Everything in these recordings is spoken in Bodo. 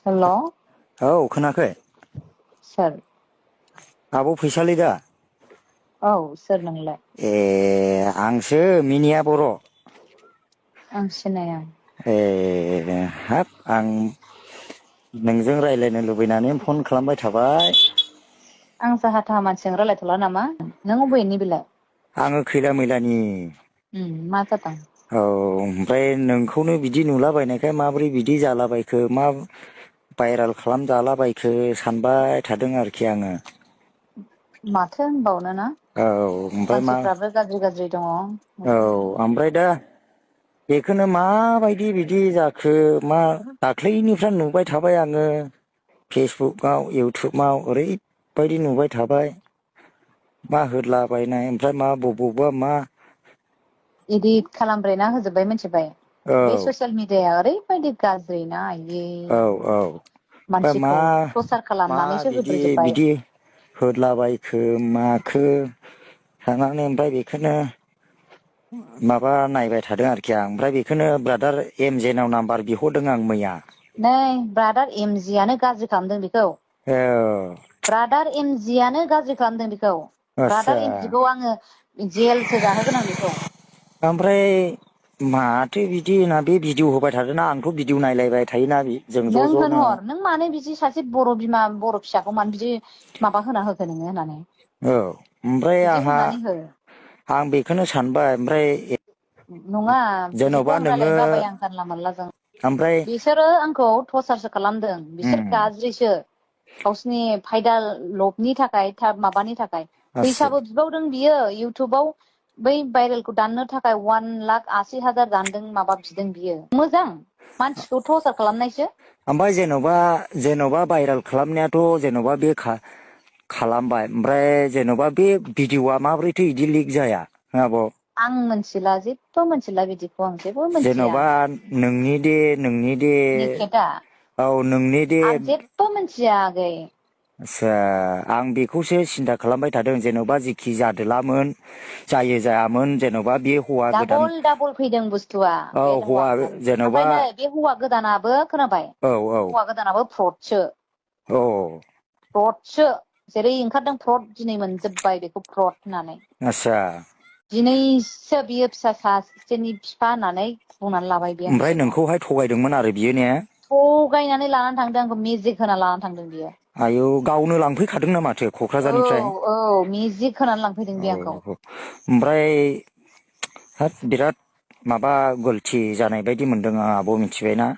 हेल'। औ खोनाखै? सोर? आब' फैसालि दा? औ सोर नोंलाय? ए आंसो मिनिया बर'। आं सिनाया। ए हाब आं नोंजों रायज्लायनो लुबैनानै फन खालामबाय थाबाय। आं जाहा थाहा मानसिजों रायलायथ'ला नामा नों अबेनि बेलाय? आङो खैला मैलानि। मा जादों? औ ओमफ्राय नोंखौनो बिदि नुलाबायनायखाय माबोरै बिदि जालाबायखो मा भाइरेल खालामजालाबायखो सानबाय थादों आरोखि आङो। माथो होनबावनो ना औ ओमफ्राय मा मानसिफ्राबो गाज्रि गाज्रि दङ। औ ओमफ्राय दा बेखौनो माबायदि बिदि जाखो मा दाख्लैनिफ्राय नुबाय थाबाय आङो फेसबुकआव इउटुबाव ओरैबायदि नुबाय थाबाय। मा होदलाबायनाय ओमफ्राय मा बबावबा मा इदिट खालामब्रेना होजोब्बाय मिथिबाय औ बे ससियेल मिडियाया ओरैबायदि गाज्रि ना आयै औ औ ओमफ्राय मानसिखौ प्रसार मा खालामनानैसो बिदि होब्रेजोब्बाय। बिदि होदलाबायखो माखो थानानै ओमफ्राय बेखौनो माबा नायबाय थादों आरोखि आं ओमफ्राय बेखौनो ब्रादार एम जे नाव नाम्बार बिहरदों आं मैया। नै ब्रादार एमजियानो गाज्रि खालामदों बेखौ। औ ब्रादार एमजियानो गाज्रि खालामदों बेखौ आदसा ब्रादार एमजिखौ आङो जेलसो जाहोगोन आं बेखौ। ओमफ्राय माथो बिदि होनना बे भिडिअ होबाय थादोंना आंथ' भिडिअ नायलायबाय थायोना जों ज' नों ज'नो होनहर नों मानो बिदि सासे बर' बिमा बर' फिसाखौ मानो बिदि माबा होना होखो नोङो होननानै। औ ओमफ्राय बिदि आंहा होनानै हो आं बेखौनो सानबाय ओमफ्राय नङा बिदिखौ जेन'बा आं नोङो रायलायनो बाबाय आं जानला मोनलाजों ओमफ्राय बिसोरो आंखौ टरसारसो खालामदों बिसोर उम गाज्रिसो गावसिनि फायदा लबनि थाखाय माबानि थाखाय आससा फैसाबो बिबावदों बियो इउटुबाव बै भाइरेलखौ दाननो थाखाय 1,80,000 दानदों माबा बिदों बियो मोजां मानसिखौ टरसार खालामनायसो। ओमफ्राय जेन'बा भाइरेल खालामनायाथ' जेन'बा बे खालामबाय ओमफ्राय जेन'बा बे भिडिअ'आ माबोरैथो इदि लिक जाया हो आब'? आं मिथिला जेबो मिथिला बिदिखौ आं जेबो मिथिया जेन'बा नोंनि दे निखेटा औ नोंनि दे आं जेबो मिथिया आगै। आस्सा आं बेखौसो सिन्था खालामबाय थादों जेन'बा जेखि जादोलामोन जायो जायामोन जेन'बा बे हौवा गोदान डाबल डाबल फैदों बुस्थुआ औ बे हौवा जेन'बा ओमफ्राय नै बे हौवा गोदानाबो खोनाबाय औ औ हौवा गोदानाबो फ्रदसो। औ फ्रदसो जेरै ओंखारदों फ्रद दिनै मोनजोब्बाय बेखौ फ्रद होननानै। आस्सा दिनैसो बियो फिसा सासेनि बिफा होननानै बुंनानै लाबाय बे आंनि ओमफ्राय सिगाङाव नोंखौहाय थगायदोंमोन आरो बियो ने? थगायनानै लानानै थांदों आंखौ मेजिक होना लानानै थांदों बियो। आयौ गावनो लांफैखादोंनो माथो औ क'क्राझारनिफ्राय औ मेजिक होनानै लांफैदों बे आंखौ औ ओमफ्राय हाब बिराद माबा गलथि जानाय बायदि मोनदों आं आब' मिथिबायना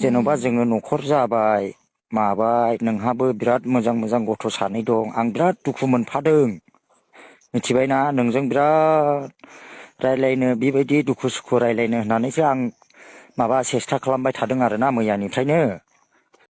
जेन'बा जोङो न'खर जाबाय माबाय नोंहाबो बिराद मोजां मोजां गथ' सानै दं आं बिराद दुखु मोनफादों। मिथिबायना नोंजों बिराद रायज्लायनो बेबायदि दुखु सुखु रायज्लायनो होननानैसो आं माबा सेस्था खालामबाय थादों आरोना मैयानिफ्रायनो।